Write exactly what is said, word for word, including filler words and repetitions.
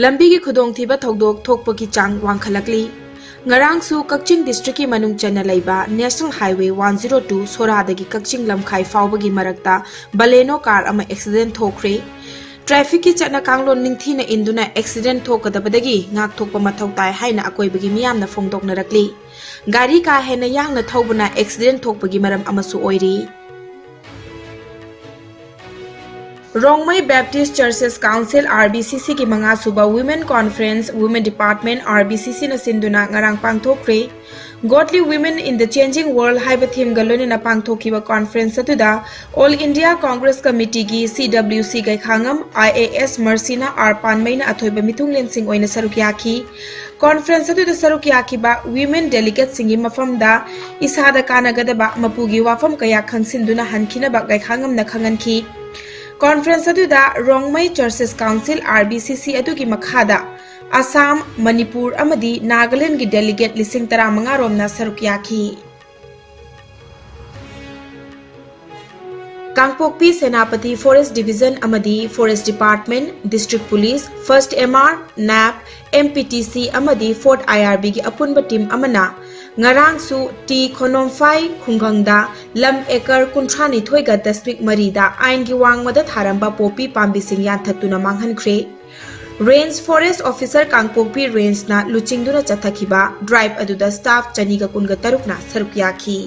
ꯂꯝꯕꯤꯒꯤ ꯈꯨꯗꯣꯡꯊꯤꯕ ꯊꯧꯗꯣꯛ ꯊꯣꯛꯄꯒꯤ ꯆꯥꯡ ꯋꯥꯡꯈꯠꯂꯛꯂꯤ꯫ ꯉꯔꯥꯡꯁꯨ ꯀꯛꯆꯤꯡ districtꯀꯤ ꯃꯅꯨꯡ ꯆꯟꯅ ꯂꯩꯕ National Highway one zero two ꯁꯣꯔꯥꯗꯒꯤ ꯀꯛꯆꯤꯡ ꯂꯝꯈꯥꯏ ꯐꯥꯎꯕꯒꯤ ꯃꯔꯛꯇ Baleno car ꯑꯃ accident ꯊꯣꯛꯈ꯭ꯔꯦ꯫ Trafficꯀꯤ ꯆꯠꯅ ꯀꯥꯡꯂꯣꯟ ꯅꯤꯡꯊꯤꯅ ꯏꯟꯗꯨꯅ accident ꯊꯣꯛꯀꯗꯕꯗꯒꯤ ꯉꯥꯛꯊꯣꯛꯄ ꯃꯊꯧ ꯇꯥꯏ ꯍꯥꯏꯅ ꯑꯀꯣꯏꯕꯒꯤ ꯃꯤꯌꯥꯝꯅ ꯐꯣꯡꯗꯣꯛꯅꯔꯛꯂꯤ꯫ ꯒꯥꯔꯤ ꯀꯥ ꯍꯦꯟꯅ ꯌꯥꯡꯅ ꯊꯧꯕꯅ accident ꯊꯣꯛꯄꯒꯤ ꯃꯔꯝ ꯑꯃꯁꯨ ꯑꯣꯏꯔꯤ꯫ Rongmei Baptist Churches Council, RBCCꯒꯤ ꯃꯉꯥꯁꯨꯕ Women Conference, Women Department, RBCCꯅ ꯁꯤꯟꯗꯨꯅ ꯉꯔꯥꯡ ꯄꯥꯡꯊꯣꯛꯈ꯭ꯔꯦ꯫ Godly Women in the Changing World ꯍꯥꯏꯕ themeꯒ ꯂꯣꯏꯅꯅ ꯄꯥꯡꯊꯣꯛꯈꯤꯕ conference ꯑꯗꯨꯗ All India Congress Committeeꯒꯤ CWC ꯒꯩꯈꯥꯉꯝ IAS ꯃꯔꯁꯤꯅꯥ ꯑꯥꯔ ꯄꯥꯟꯃꯩꯅ ꯑꯊꯣꯏꯕ ꯃꯤꯊꯨꯡꯂꯦꯟꯁꯤꯡ ꯑꯣꯏꯅ ꯁꯔꯨꯛ ꯌꯥꯈꯤ꯫ Conference ꯑꯗꯨꯗ ꯁꯔꯨꯛ ꯌꯥꯈꯤꯕ women delegateꯁꯤꯡꯒꯤ ꯃꯐꯝꯗ ꯏꯁꯥꯗ ꯀꯥꯟꯅꯒꯗꯕ ꯃꯄꯨꯒꯤ ꯋꯥꯐꯝ ꯀꯌꯥ ꯈꯪꯁꯤꯟꯗꯨꯅ ꯍꯟꯈꯤꯅꯕ ꯒꯩꯈꯥꯉꯝꯅ ꯈꯪꯍꯟꯈꯤ꯫ Conference ꯑꯗꯨꯗ ꯔꯣꯡꯃꯩ Churches Council, RBCC ꯑꯗꯨꯒꯤ ꯃꯈꯥꯗ ꯑꯁꯥꯝ, ꯃꯅꯤꯄꯨꯔ ꯑꯃꯗꯤ ꯅꯥꯒꯥꯂꯦꯟꯗꯒꯤ delegate ꯂꯤꯁꯤꯡ ꯇꯔꯥꯃꯉꯥ ꯔꯣꯝꯅ ꯁꯔꯨꯛ ꯌꯥꯈꯤ꯫ ꯀꯥꯡꯄꯣꯛꯄꯤ ꯁꯦꯅꯥꯄꯇꯤ Forest Division ꯑꯃꯗꯤ Forest Department, District Police, First MR, NAB, MPTC ꯑꯃꯗꯤ Fourth IRBꯒꯤ ꯑꯄꯨꯟꯕ team ꯑꯃꯅ ꯉꯔꯥꯡꯁꯨ ꯇꯤ ꯈꯣꯅꯣꯝꯐꯥꯏ ꯈꯨꯡꯒꯪꯗ ꯂꯝ acre ꯀꯨꯟꯊ꯭ꯔꯥ ꯅꯤꯊꯣꯏꯒ ꯗꯁꯃꯤꯛ ꯃꯔꯤꯗ ꯑꯥꯏꯟꯒꯤ ꯋꯥꯡꯃꯗ ꯊꯥꯔꯝꯕ ꯄꯣꯄꯤ ꯄꯥꯝꯕꯤꯁꯤꯡ ꯌꯥꯟꯊꯠꯇꯨꯅ ꯃꯥꯡꯍꯟꯈ꯭ꯔꯦ꯫ Range Forest Officer ꯀꯥꯡꯄꯣꯛꯄꯤ Rangeꯅ ꯂꯨꯆꯤꯡꯗꯨꯅ ꯆꯠꯊꯈꯤꯕ drive ꯑꯗꯨꯗ staff ꯆꯅꯤꯒ ꯀꯨꯟꯒ ꯇꯔꯨꯛꯅ ꯁꯔꯨꯛ ꯌꯥꯈꯤ꯫